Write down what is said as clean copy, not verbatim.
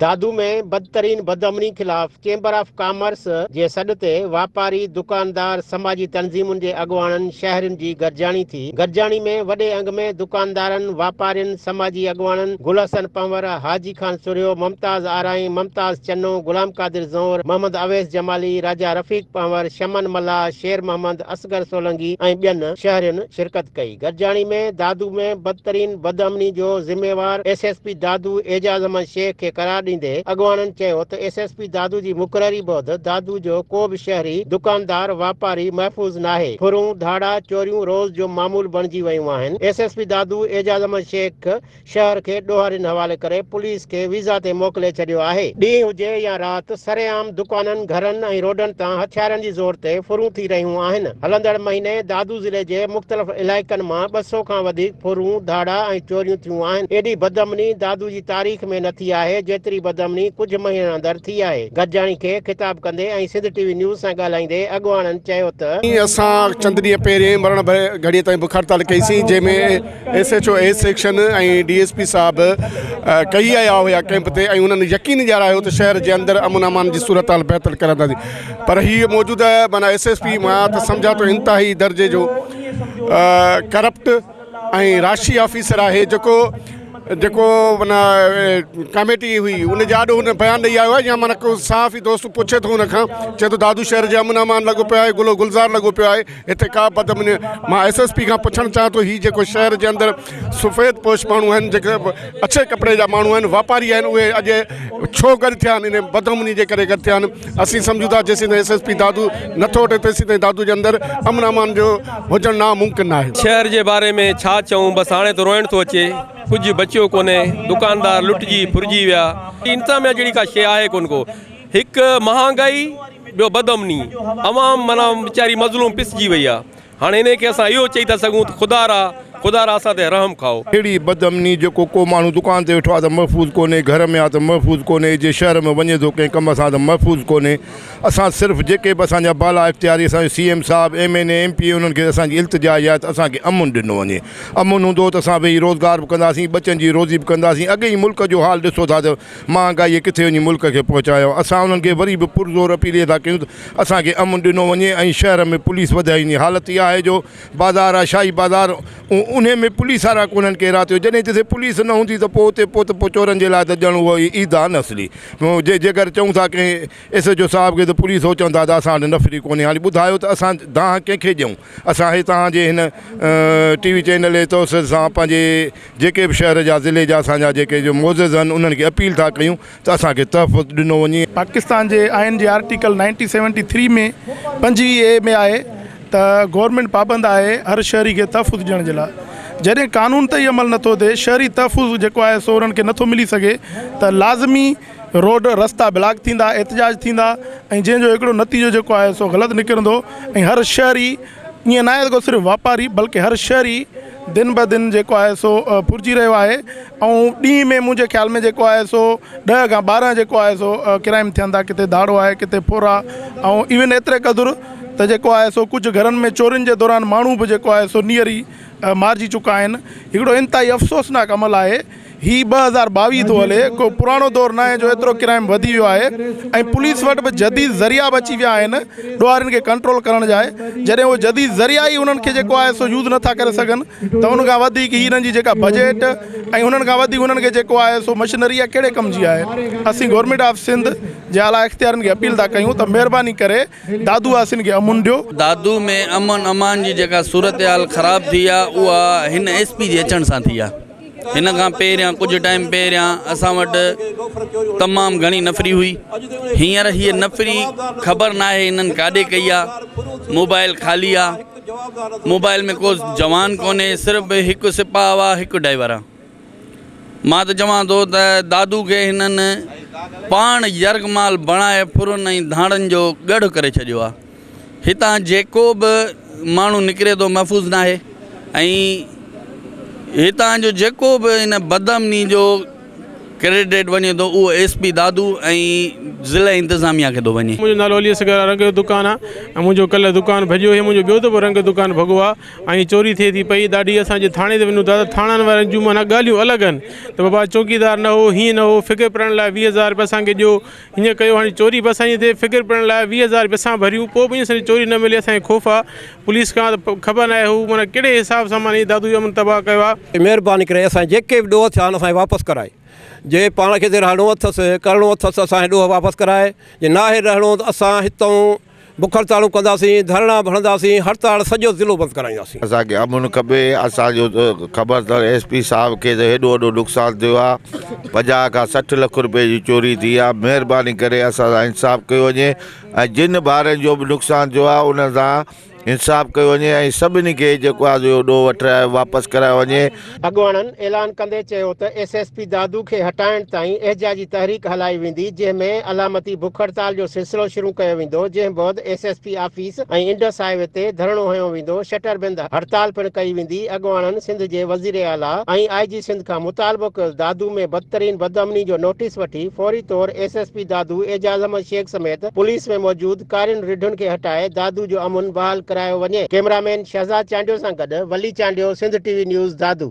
دادو ۾ بدترين بدامني خلاف چيمبر آف ڪامرس جي سڏ تي واپاري، دڪاندار، سماجي تنظيمن جي اڳواڻن، شهرين جي گڏجاڻي ٿي. گڏجاڻي ۾ وڏي انگ ۾ دڪاندارن، واپارين، سماجي اڳواڻن گل حسن پنهور، حاجي خان سرهيو، ممتاز آرائين، ممتاز چنو، غلام قادر زئور، محمد اويس جمالي، راجا رفيق پنهور، شمن ملاح، شير محمد، اصغر سولنگي ۽ ٻين شهرين شرڪت ڪئي. گڏجاڻي ۾ دادو ۾ بدترين بدامني جو ذميوار S S P Dadu Ejaz Ahmed Shaikh کي قرار ڏيندي اڳواڻن چيو ته ايس ايس پي دادو جي مقرري بعد دادو جو ڪو به شهري، دڪاندار، واپاري محفوظ ناهي، ڦرون، ڌاڙا، چوريون روز جو معمول بڻجي ويون آهن، S S P Dadu Ejaz Ahmed Shaikh شهر کي ڏوهارين حوالي ڪري پوليس کي ويزا تي موڪلي ڇڏيو آهي. ڏينهن هجي يا رات سرعام دڪانن، گهرن ۽ روڊن تان هٿيارن جي زور تي ڦرون ٿي رهيون آهن. هلندڙ مهيني دادو ضلعي جي مختلف علائقن مان 200 کان وڌيڪ ڦرون، ڌاڙا ۽ چوريون ٿيون آهن. ايڏي بدامني دادو جي تاريخ ۾ نه ٿي آهي جيتري بدامني ڪجهه مهينن اندر ٿي آهي. گڏجاڻي کي خطاب ڪندي ۽ سنڌ ٽي وي نيوز سان ڳالهائيندي اڳواڻن چيو ته. اسان چند ڏينهن پهرين مرڻ ڀري گهڙيء تائين بک هڙتال ڪئي سين جنهن ۾ S H O A section ۽ D S P صاحب ڪهي آيا هيا ڪئمپ تي ۽ انهن يقين ڏيارايو ته شهر جي اندر امن امان جي صورتحال بهتر ڪرنداسين پر هي موجوده معنيٰ ايس ايس پي مان ته سمجهان ٿو انتهائي درجي جو ڪرپٽ ۽ راشي آفيسر آهي جيڪو جيڪو معنيٰ ڪاميٽي هئي ان جي آڏو هن بيان ڏئي آيو آهي يا معنيٰ ڪو صحافي دوست پڇي ٿو ان کان چئي ٿو دادو شهر جي امن امان لڳو پيو آهي گلو گلزار لڳو پيو آهي هتي ڪا بدامني مان ايس ايس پي کان پڇڻ چاهيان ٿو هي جيڪو شهر جي اندر سفيد پوش ماڻهو آهن جيڪي اڇي ڪپڙي جا ماڻهو آهن واپاري آهن اهي اڄ ڇو گڏ ٿيا آهن ان بدامني جي ڪري گڏ ٿيا آهن اسين سمجهون ٿا جيسين تائين ايس ايس پي دادو نٿو هٽي تيسين تائين دادو جي اندر امن امان جو هجڻ ناممڪن آهي. شهر جي باري ۾ ڇا چئون بس هاڻي ته روئڻ ٿو اچي ڪجهه بچيو ڪونهي دڪاندار لٽجي ڦرجي ويا انتظاميا جهڙي ڪا شيء آهي ڪونه ڪو هڪ مهانگائي ٻيو بدامني، عوام معنيٰ ويچاري مظلوم پسجي وئي آ، هاڻي انهي کي اسان اهو چئي ٿا سگهون ته خدا را خدا را اسان تي رحم کائو. اهڙي بدامني جيڪو ڪو ماڻهو دڪان تي ويٺو آ ته محفوظ ڪونهي، گهر ۾ آ ته محفوظ ڪونهي، جي شهر ۾ وڃي ٿو ڪنهن ڪم سان ته محفوظ ڪونهي، اسان صرف جيڪي به اسان جا بالا اختياري اسان جو سي ايم صاحب، ايم اين اي، ايم پي اي انهن کي اسان جي التجا اها آهي ته اسان کي امن ڏنو وڃي، امن هوندو ته اسان ويهي روزگار به ڪنداسين، ٻچن جي روزي به ڪنداسين، اڳي ئي ملڪ جو حال ڏسو ٿا ته مهانگائيء ڪٿي وڃي ملڪ کي پهچايو. اسان انهن کي وري به پرزور اپيل اها ٿا ڪيون ته اسان کي امن ڏنو وڃي ۽ شهر ۾ پوليس وڌائي وڃي. حالت اها آهي جو بازار آهي شاهي بازار انهي ۾ پوليس وارا ڪونهن ڪي رات جو جڏهن جتي پوليس نه هوندي ته پوء اتي پوء ته پوء چورن جي لاء ته ڄڻ اهو عيد آهي نه اصلي جي جيڪر چئون ٿا ڪنهن ايس ايڇ او صاحب کي ته پوليس هو چون ٿا ته اسان وٽ نفري ڪونهي هاڻي ٻڌايو ته اسان دانهن ڪنهن کي ڏيون اسان هي توهان جي هن ٽي وي چينل جي توسط سان پنهنجي جيڪي به شهر جا ضلعي جا اسان جا جيڪي جو معزز آهن انهن کي اپيل ٿا ڪيون ته اسان کي تحفظ ڏنو وڃي. پاڪستان جي آئين جي آرٽيڪل نائنٽي سيونٽي ٿري ۾ 25 اي ۾ آهي ته گورنمينٽ پابند آهي هر شهري کي تحفظ ڏيڻ جي لاء جڏهن قانون تي ئي عمل نٿو ٿئي شهري تحفظ جيڪو آهي سو انهن کي نٿو ملي سگهي ته لازمي روڊ رستا بلاڪ ٿيندا احتجاج ٿيندا ۽ جنهن جو هڪڙو نتيجو جيڪو آهي سو غلط نڪرندو ۽ هر شهري ائين ناهي ته ڪو صرف واپاري بلڪه هر شهري دن به دن جيڪو آهي سو ڦرجي رهيو آهي ۽ ڏينهن ۾ منهنجي خيال ۾ جيڪو آهي سو 10 کان 12 جيڪو آهي سو ڪرائم ٿين ٿا ڪٿي ڌاڙو آهي ڪٿي ڦر آهي ۽ ايون ايتري قدر ته جيڪو آهي سو ڪجهه گهرن ۾ چورين جي دوران ماڻهو به جيڪو آهي سو نيئر ئي مارجي چڪا آهن هڪڙو انتهائي افسوسناڪ عمل آهي هي 2022 ٿو هلي، ڪو پراڻو دور ناهي جو ايترو ڪرائيم وڌي ويو آهي ۽ پوليس وٽ به جديد ذريعا به اچي ويا آهن ڏوهارين کي ڪنٽرول ڪرڻ جاء جڏهن اهي جديد ذريعا ئي انهن کي جيڪو آهي سو يوز نٿا ڪري سگهن ته ان کان وڌيڪ هي انهن جي جيڪا بجيٽ ۽ انهن کان وڌيڪ انهن کي جيڪو آهي سو مشنري آهي ڪهڙي ڪم جي آهي اسين گورنمينٽ آف سنڌ جي اعليٰ اختيارين کي اپيل ٿا ڪيون ته مهرباني ڪري دادو واسين کي امن ڏيو. دادو ۾ امن امان جي جيڪا صورتحال خراب ٿي آ اها هن ايس پي جي اچڻ سان ٿي آ. هن کان پهريان ڪجهه ٽائيم پهريان اسان وٽ تمام گهڻي نفري هئي هينئر هيء نفري خبر ناهي هنن ڪاڏي ڪئي آ موبائل خالي آ موبائل ۾ ڪو جوان ڪونهي صرف هڪ سپاهه آ هڪ ڊائيور آ مان ته چوان ٿو ته دادو کي هنن پاڻ يرغمال بڻائي ڦرن ۽ ڌاڙن جو ڳڙهه ڪري ڇڏيو آ. هتان جيڪو به ماڻهو نڪري ٿو محفوظ ناهي ۽ هتان جو جيڪو به ان بدامني جو ڪريڊٽ وڃي ٿو اهو ايس پي دادو ۽ ضلعي انتظاميا کي ٿو وڃي. منهنجو نالو علي اصغر آ رنگ جو دڪان آ ۽ منهنجو ڪلهه دڪان ڀڄيو هي منهنجو ٻيو دفعو رنگ جو دڪان ڀڳو آ ۽ چوري ٿئي ٿي پئي ڏاڍي اسان جي ٿاڻي تي وڃون ٿا ته ٿاڻن وارن جون معنيٰ ڳالهيون الڳ آهن ته بابا چوڪيدار نه هو هيئن نه هو فڪر پڙهڻ لاء 20 هزار رپيا اسان کي ڏيو هيئن ڪيو هاڻي چوري به اسان جي ٿئي فڪر پڙهڻ لاء 20 هزار رپيا اسان ڀريون پوء به اسان جي چوري نه ملي اسان کي خوف آ پوليس کان ته خبر ناهي هو معنيٰ ڪهڙي حساب سان معنيٰ دادو جو امن تباهه ڪيو آ. مهرباني ڪري اسان جي جيڪي به ڏوهه ٿيا آهن اسان کي واپس ڪرائي جي پاڻ کي رهڻو اٿس ڪرڻو اٿس اسان کي ڏوهه واپس ڪرائي جي ناهي رهڻو ته اسان هتئون بک هڙتالون ڪنداسين ڌرڻا به هڻنداسين هڙتال سڄو ضلعو بند ڪرائينداسين. اسان کي امن کپي اسان جو ته خبر اٿو ايس پي صاحب کي ته هيڏو وڏو نقصان ٿيو آ 50 کان 60 لک روپين جي چوري ٿي آ مهرباني ڪري اسان سان انصاف ڪيو وڃي ۽ جن ڀائرن جو به نقصان ٿيو آ انهن سان انصاف ڪيو وڃي ۽ سڀني کي جيڪو آ سو ڏوهه وٺرايو واپس ڪرايو وڃي. اڳواڻن اعلان ڪندي چيو ته ايس ايس پي دادو کي هٽائڻ تائين احتجاجي تحريڪ هلائي ويندي جنهن ۾ علامتي بک هڙتال جو سلسلو شروع ڪيو ويندو جنهن بعد S S P office ۽ Indus highway تي ڌرڻو هنيو ويندو شٽر بند هڙتال پڻ ڪئي ويندي اڳواڻن سنڌ جي وزير اعليٰ ۽ آء جي سنڌ کان مطالبو ڪيو ته دادو ۾ بدترين بدامني جو نوٽيس وٺي فوري طور S S P Dadu Ejaz Ahmed Shaikh سميت پوليس ۾ موجود ڪارين رڍن کي هٽائي دادو جو امن بحال ڪرايو وڃي. ڪئميرا مين شهزاد چانڊيو سان گڏ Wali Chandio, Sindh T V news, Dadu.